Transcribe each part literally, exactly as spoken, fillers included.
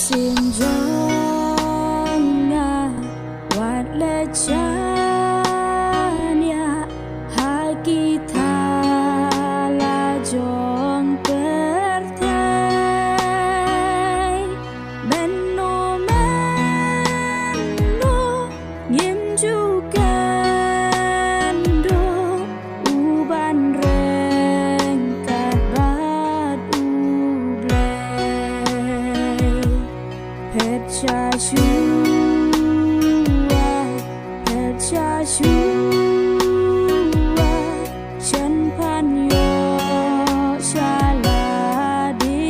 Sien jong nga wat leit shaniah ha ki thala jong pyrthei. Mynno mynno ngim ju kynduh u ban ryngkat bad U Blei. Phet sha shuwa, phet sha shuwa, shen phan ïoh sha lade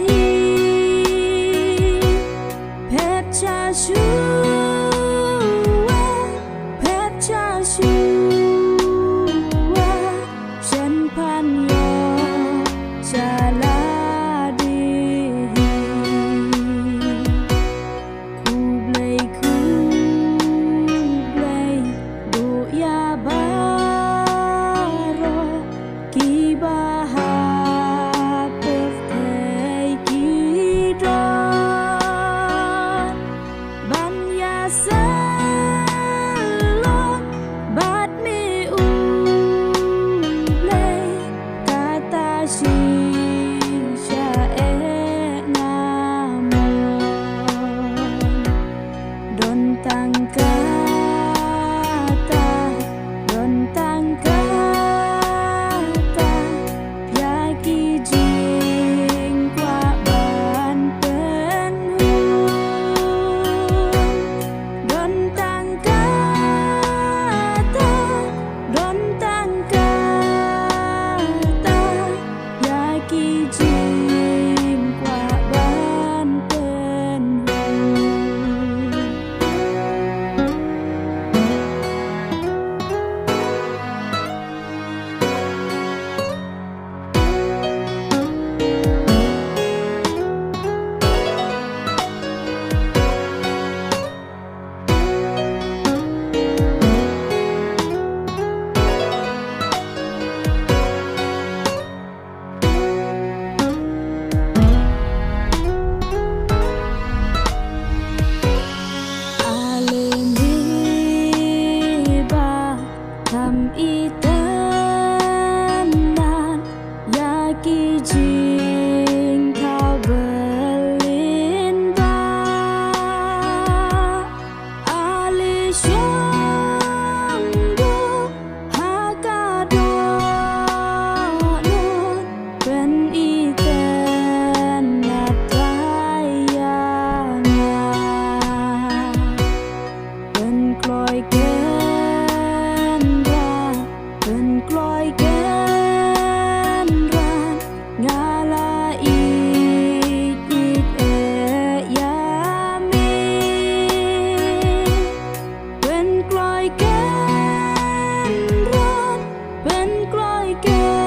hi. Phet sha shuwa, phet sha shuwa, shen phan ïoh sha lade hi. Khublei, khublei, duh ïa baroh kiba ha pyrthei ki don ban ïasyllok bad me U Blei. Kata shisha eh nga mon. Don tang kata, don tang kata, ïa ki jingkwah ban pynhun. Don tang kata, don tang kata, ïa ki jingkwah ban pynhun. Ale ngi ba kham itynnad ïa ki jingthaw bylin ba. Ale shong buh ha ka dohnud, pynitynnad Trai ïa nga. Pynkloi Kynrad, pynkloi Kynrad, nga la ïeit ïeit eh ïa me. Pynkloi Kynrad, pynkloi Kynrad.